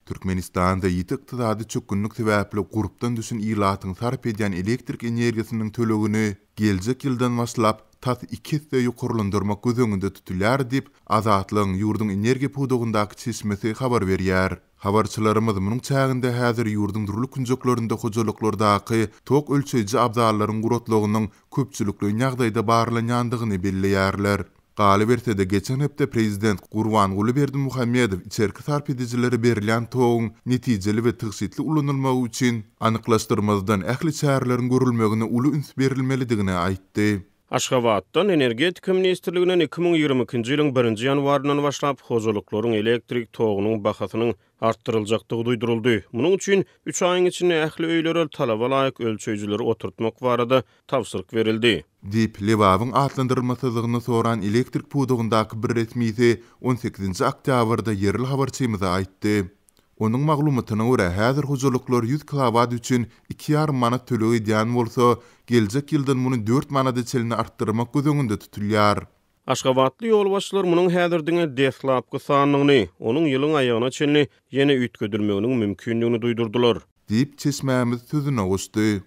Türkmenistanda ýiti ykdysady çökgünlik sebäpli gurpdan düşen ilatyň sarp edýän elektrik energiýasynyň tölegini geljek ýyldan başlap tas iki esse ýokarlandyrmak göz öňünde tutulýar diýip, Azatlygyň ýurduň energiýa pudagyndaky çeşmesi habar berýär. Habarçylarymyz munuň çäginde häzir ýurduň dürli künjeklerinde hojalyklardaky tok ölçeýji abzallaryň guratlygynyň köpçülikleýin ýagdaýda barlanýandygyny belleýärler. Galyberse-de, geçen hepde prezident Gurbanguly Berdimuhamedow içerki sarp edijilere berilýän toguň netijeli we tygşytly ulanylmagy üçin anyklaşdyrmazdan ähli çäreleriň görülmegine uly üns berilmelidigini aýtdy. Aşgabatdan, Energetika ministrliginden 2022-nji ýylyň birinji ýanwaryndan başlap hojalyklaryň elektrik togunyň bahasynyň artdyryljakdygy duýduryldy. Munuň üçin üç aýyň içinde ähli öýlere talaba laýyk ölçeýjileri oturtmak barada tabşyryk berildi. Diýip, Lebabyň atlandyrylmasyzlygyny soran elektrik pudagyndaky bir resmisi on sekizinji oktýabrda ýerli habarçymyza aýtdy. Onuň maglumatyna görä, häzir hojalyklar ýüz kilowat üçin iki ýarym manat töleg edýän bolsa, geljek ýyldan muny dört manada çenli artdyrmak göz öňünde tutulýar. Aşgabatly ýolbaşçylar munuň häzir diňe deslapky sandygyny, onuň ýylyň aýagyna çenli ýene üýtgedilmeginiň mümkindigini duýdurdylar. Diýip, çeşmämiz sözüne goşdy.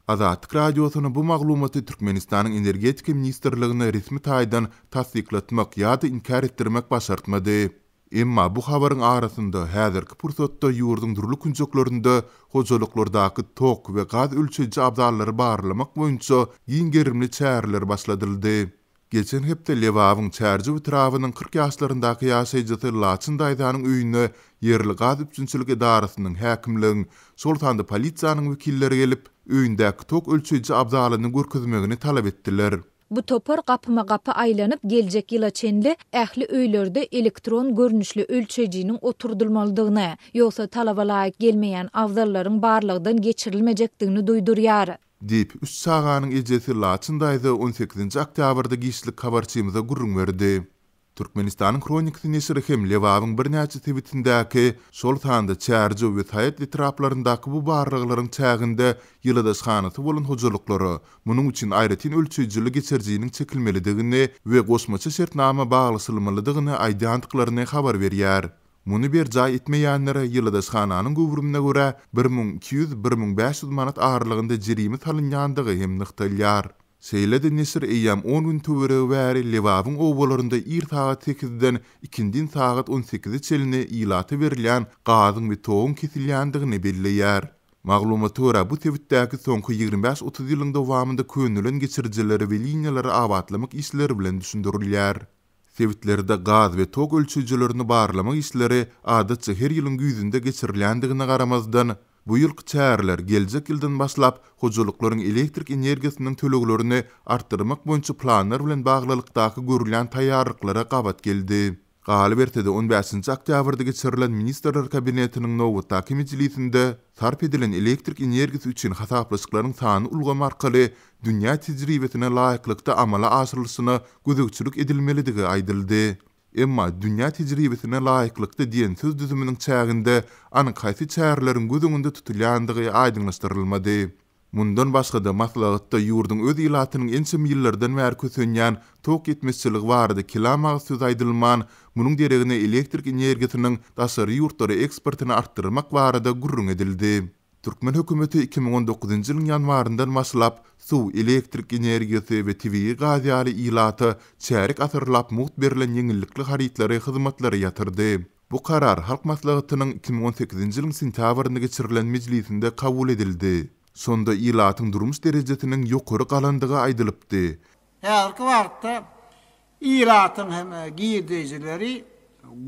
Azatlyk Radiosyna bu maglumaty Türkmenistanyň Energetika ministrligine resmi taýdan tassyklatmak ýa-da inkär etdirmek başartmady. Emma bu habaryň arasynda häzirki pursatda ýurduň dürli künjeklerinde hojalyklardaky tok we gaz ölçeýji abzallary barlamak boýunça giň gerimli çäreler başladyldy. Geçen hepde Lebabyň Çärjew etrabynyň 40 ýaşlaryndaky ýaşaýjysy Laçyn daýzanyň öýüne ýerli gaz üpjünçilik edarasynyň, häkimligiň, şol sanda polisiýanyň wekilleri gelip, öýündäki tok ölçeýji abzalyny görkezmegini talap etdiler. Bu topar gapyma-gapy aýlanyp, geljek ýyla çenli ähli öýlerde elektron görnüşli ölçeýjiniň oturdylmalydygyny, ýogsa talaba laýyk gelmeýän abzallaryň barlagdan geçirilmejekdigini duýdurýar. Diýip, üç çaganyň ejesi Laçyn daýza on sekizinji oktýabrda giçlik habarçymyza gürrüň berdi. Türkmenistanyň Hronikasy neşiri hem Lebabyň birnäçe sebitindäki, şol sanda Çärjew we Saýat etraplaryndaky bu barlaglaryň çäginde ýyladyşhanasy bolan hojalyklara munuň üçin aýratyn ölçeýjili geçirijiniň çekilmelidigini we goşmaça şertnama baglaşylmalydygyny aýdýandyklaryny habar berýär. Muny berjaý etmeýänlere ýyladyşhananyň göwrümine görä 1200, 1500 manat aralygynda jerime salynýandygy hem nygtalýar. Şeýle-de neşir eýýäm on gün töweregi bäri Lebabyň obalarynda ir sagat sekizden ikindin sagat on sekize çenli ilata berilýän gazyň we toguň kesilýändigini belleýär. Maglumata görä, bu sebitdäki soňky 25-30 ýylyň dowamynda könelen geçirijileri we liniýalary abatlamak işleri bilen düşündirilýär. Sebitlerde gaz we tok ölçeýjilerini barlamak işleri adatça her ýylyň güýzünde geçirilýändigine garamazdan, bu ýylky çäreler geljek ýyldan başlap hojalyklaryň elektrik energiýasynyň töleglerini artdyrmak boýunça planlar bilen baglylykdaky görülýän taýýarlyklara gabat geldi. Galyberse-de, on bäşinji oktýabrda geçirilen Ministrler Kabinetiniň nobatdaky mejlisinde sarp edilen elektrik energiýasy üçin hasaplaşyklaryň sanly ulgam arkaly dünýä tejribesine laýyklykda amala aşyrylyşyna gözegçilik edilmelidigi aýdyldy. Emma dünýä tejribesine laýyklykda diýen söz düzüminiň çäginde anyk haýsy çäreleriň göz öňünde tutulýandygy aýdyňlaşdyrylmady. Mundan başga-da, maslahatda ýurduň öz ilatynyň ençeme ýyllardan bäri kösenýän tok ýetmezçiligi barada kelam agyz söz aýdylman, munuň deregine elektrik energiýasynyň daşary ýurtlara eksportyny artdyrmak barada gürrüň edildi. Türkmen hökümeti 2019-njy ýylyň ýanwaryndan başlap, suw, elektrik energiýasy we tebigy gaz ýaly ilata çärýek asyrlap mugt berlen ýeňillikli harytlary, hyzmatlary ýatyrdy. Bu karar Halk Maslahatynyň 2018-nji ýylyň sentýabrynda geçirilen mejlisinde kabul edildi. Şonda ilatyň durmuş derejesiniň ýokary galandygy aýdylypdy. Häzirki wagtda ilatyň hem girdejileri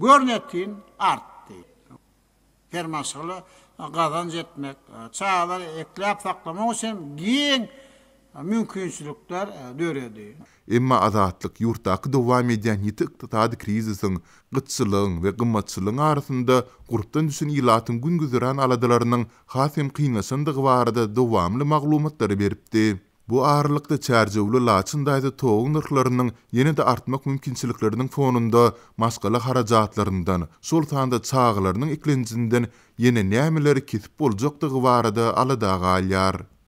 görnetin artdy. Her maşgala gazanç etmek, çagalary ekläp-saklamak üçin giň mümkinçilikler döredi. Emma Azatlyk ýurtdaky dowam edýän ýiti ykdysady krizisiň, gytçylygyň we gymmatçylygyň arasynda gurpdan düşen ilatyň gün-güzeran aladalarynyň has hem kynlaşandygy barada dowamly maglumatlary beripdi. Bu aralykda, çärjewli Laçyn daýza toguň nyrhlarynyň ýene-de artmak mümkinçilikleriniň fonunda maşgala harajatlaryndan, şol sanda çagalarynyň eklenjinden ýene nämeleri kesip boljakdygy barada alada galýar.